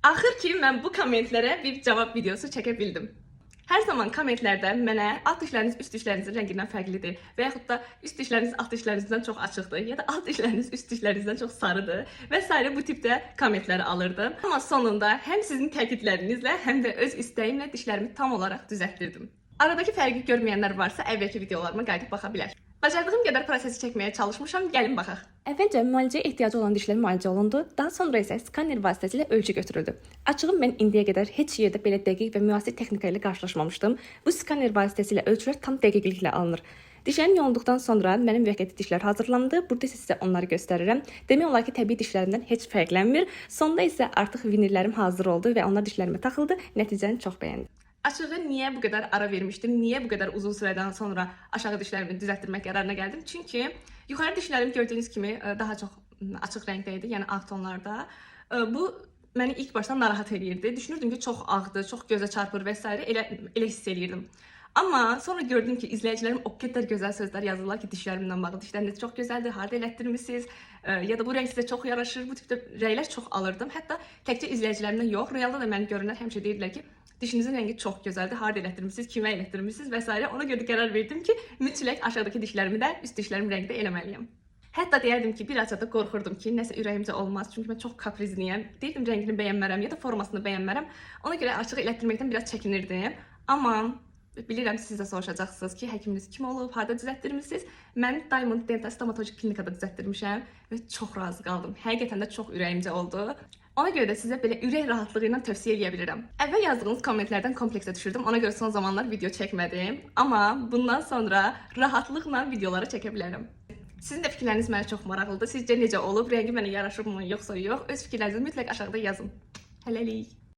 Axır ki, mən bu kommentlərə bir cavab videosu çəkə bildim. Hər zaman kommentlərdə mənə alt dişləriniz üst dişlərinizin rəngindən fərqlidir və yaxud da üst dişləriniz alt dişlərinizdən çox açıqdır ya da alt dişləriniz üst dişlərinizdən çox sarıdır və sairə bu tipdə kommentləri alırdım. Amma sonunda həm sizin təkidlərinizlə, həm də öz istəyimlə dişlərimi tam olaraq düzəltdirdim. Aradakı fərqi görməyənlər varsa, əvvəlki videolarıma qayıdıb baxa bilər. Bacardığım qədər prosesi çəkməyə çalışmışam, gəlin baxaq. Əvvəlcə müalicəyə ehtiyacı olan dişlər müalicə olundu, daha sonra isə skaner vasitəsilə ölçü götürüldü. Açığı mən indiyə qədər heç yerdə belə dəqiq və müasir texnika ilə qarşılaşmamışdım. Bu skaner vasitəsilə ölçülər tam dəqiqliklə alınır. Dişlərim yonulduqdan sonra mənim müvəqqəti dişlər hazırlandı. Burada isə sizə onları göstərirəm. Demək olar ki, təbii dişlərimdən heç fərqlənmir. Sonda isə artıq vinirlərim hazır oldu və onlar dişlərimə taxıldı. Nəticəni çox bəyəndim. Açığı niyə bu qədər ara vermişdim? Niyə bu qədər uzun sürədən sonra aşağı dişlərimi düzəltdirmək qərarına gəldim? Çünki yuxarı dişlərim gördüyünüz kimi daha çox açıq rəngdə idi, yəni ağ tonlarda. Bu məni ilk başdan narahat eləyirdi. Düşünürdüm ki, çox ağdır, çox gözə çarpır və s. elə hiss eləyirdim. Amma sonra gördüm ki, izləyicilərim o qədər gözəl sözlər yazırlar ki, dişlərimlə bağlı. Dişləriniz çox gözəldir, harda elətdirmisiniz? Ya da bu rəng sizə çox yaraşır. Bu tipdə rəylər çox alırdım. Hətta təkcə izləyicilərimdən yox, realda da məni görənlər həmişə deyirdilər ki, dişinizin rəngi çox gözəldir, harda elətdirmisiniz, kimə elətdirmisiniz və s. Ona görə də qərar verdim ki, mütləq aşağıdakı dişlərimi də üst dişlərim rəngdə eləməliyəm. Hətta deyərdim ki, bir azca da qorxurdum ki, nəsə ürəyimcə olmaz. Çünki mən çox kaprizliyəm. Deyirdim rəngini bəyənmərəm ya da formasını bəyənmərəm. Ona görə açıq elətdirməkdən biraz çəkinirdim. Amma bilirəm siz də soruşacaqsınız ki, həkiminiz kim olub, harda düzəltdirmisiniz? Mən Diamond Dental Stomatoloji Klinikada düzəltdirmişəm və çox razı qaldım. Həqiqətən də çox ürəyimcə oldu. Ona görə də sizə belə ürək rahatlığı ilə tövsiyə eləyə bilirəm. Əvvəl yazdığınız kommentlərdən kompleksə düşürdüm. Ona görə son zamanlar video çəkmədim. Amma bundan sonra rahatlıqla videoları çəkə bilərəm. Sizin də fikirləriniz mənə çox maraqlıdır. Sizcə necə olub? Rəngi mənə yaraşıbmı, yoxsa yox? Öz fikirlərinizi mütləq aşağıda yazın. Hələlik.